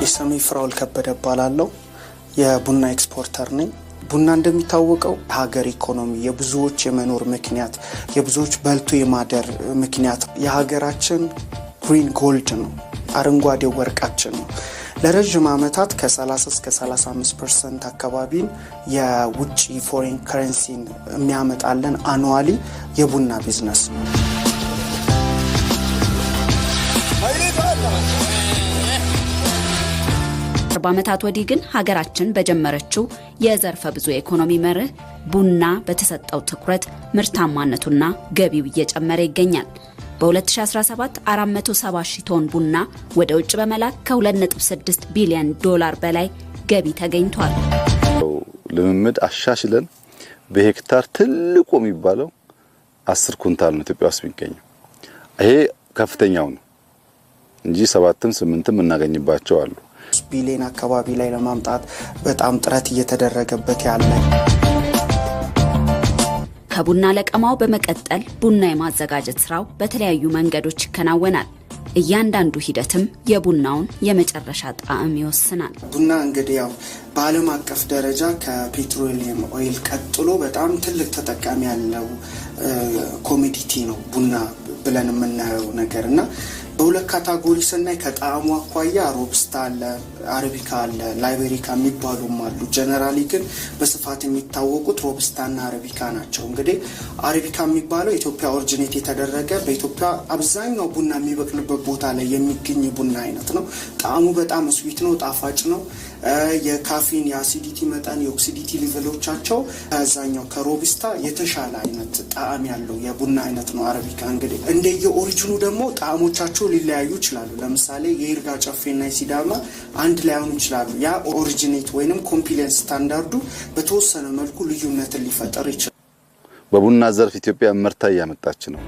ስሜ ፍራኦል ከበደ እባላለሁ። የቡና exporter ነኝ። ቡና እንደሚታወቀው ሀገር ኢኮኖሚ፣ የብዙዎች የመኖር ምክንያት፣ የብዙዎች በልቶ የማደር ምክንያት፣ የሀገራችን green gold ነው፣ አረንጓዴው ወርቃችን ነው። ለረዥም ዓመታት ከ30 እስከ 35% አካባቢን የውጭ foreign currency ን የሚያመጣልን annually የቡና ቢዝነስ ነው። 40 ዓመታት ወዲህ ግን ሀገራችን በጀመረችው የዘርፈ ብዙ የኢኮኖሚ መርህ ቡና በተሰጠው ትኩረት ምርታማነቱና ገቢው እየጨመረ ይገኛል። በ2017 470 ሺህ ቶን ቡና ወደ ውጭ በመላክ ከ2.6 ቢሊዮን ዶላር በላይ ገቢ ተገኝቷል። ልምምድ አሻሽለን በሄክታር ትልቁ የሚባለው 10 ኩንታል ነው ኢትዮጵያ ውስጥ የሚገኘው። ይሄ ከፍተኛው ነው እንጂ ሰባትም ስምንትም እናገኝባቸው አሉ። ቢሊዮን አካባቢ ላይ ለማምጣት በጣም ጥረት እየተደረገበት ያለ። ከቡና ለቀማው በመቀጠል ቡና የማዘጋጀት ስራው በተለያዩ መንገዶች ይከናወናል። እያንዳንዱ ሂደትም የቡናውን የመጨረሻ ጣዕም ይወስናል። ቡና እንግዲህ ያው በዓለም አቀፍ ደረጃ ከ petroleum oil ቀጥሎ በጣም ትልቅ ተጠቃሚ ያለው commodity ነው ቡና ብለን የምናየው ነገር። እና በሁለት category ስናይ ከጣዕሙ አኳያ ሮብስታ አለ፣ አረቢካ አለ፣ ላይቤሪካ የሚባሉም አሉ። Generally ግን በስፋት የሚታወቁት ሮብስታና አረቢካ ናቸው። እንግዲህ አረቢካ የሚባለው ኢትዮጵያ originate የተደረገ፣ በኢትዮጵያ አብዛኛው ቡና የሚበቅልበት ቦታ ላይ የሚገኝ የቡና አይነት ነው። ጣዕሙ በጣም sweet ነው፣ ጣፋጭ ነው። የ caffeine፣ የ acidity መጠን፣ የ oxidity level ኦቻቸው ከዛኛው ከሮቢስታ የተሻለ አይነት ጣዕም ያለው የቡና አይነት ነው አረቢካ። እንግዲህ እንደየ origin ኑ ደግሞ ጣዕሞቻቸው ሊለያዩ ይችላሉ። ለምሳሌ የይርጋ ጨፌና የሲዳማ አንድ ላይሆኑ ይችላሉ። ያ originate ወይንም compliance standard ኡ በተወሰነ መልኩ ልዩነትን ሊፈጠር ይችላል። በቡና ዘርፍ ኢትዮጵያ እመርታ እያመጣች ነው።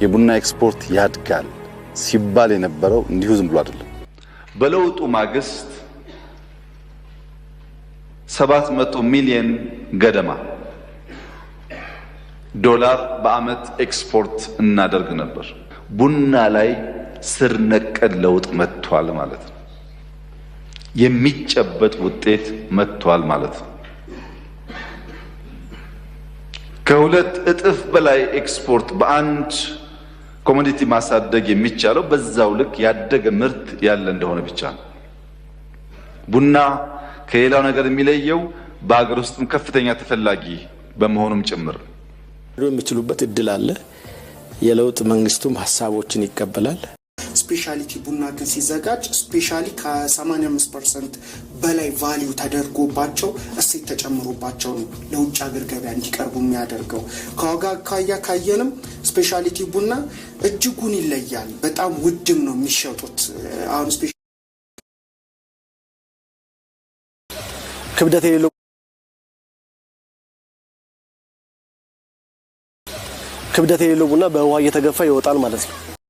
የቡና ኤክስፖርት ያድጋል ሲባል የነበረው እንዲሁ ዝም ብሎ አይደለም። በለውጡ ማግስት 700 ሚሊዮን ገደማ ዶላር በዓመት ኤክስፖርት እናደርግ ነበር። ቡና ላይ ስር ነቀል ለውጥ መጥቷል ማለት ነው። የሚጨበጥ ውጤት መጥቷል ማለት ነው። ከ2 እጥፍ በላይ ኤክስፖርት በአንድ commodity ማሳደግ የሚቻለው በዛው ልክ ያደገ ምርት ያለ እንደሆነ ብቻ ነው። ቡና ከሌላው ነገር የሚለየው በሀገር ውስጥም ከፍተኛ ተፈላጊ በመሆኑም ጭምር የሚችሉበት እድል አለ። የለውጥ መንግስቱም ሀሳቦችን ይቀበላል። Specialty ቡና ግን ሲዘጋጅ specially ከ85% በላይ value ተደርጎባቸው፣ እሴት ተጨምሮባቸው ነው ለውጭ ሀገር ገበያ እንዲቀርቡ የሚያደርገው። ከዋጋ አኳያ ካየንም specialty ቡና እጅጉን ይለያል። በጣም ውድም ነው የሚሸጡት። አሁን ክብደት የሌለው ቡና በውሃ እየተገፋ ይወጣል ማለት ነው።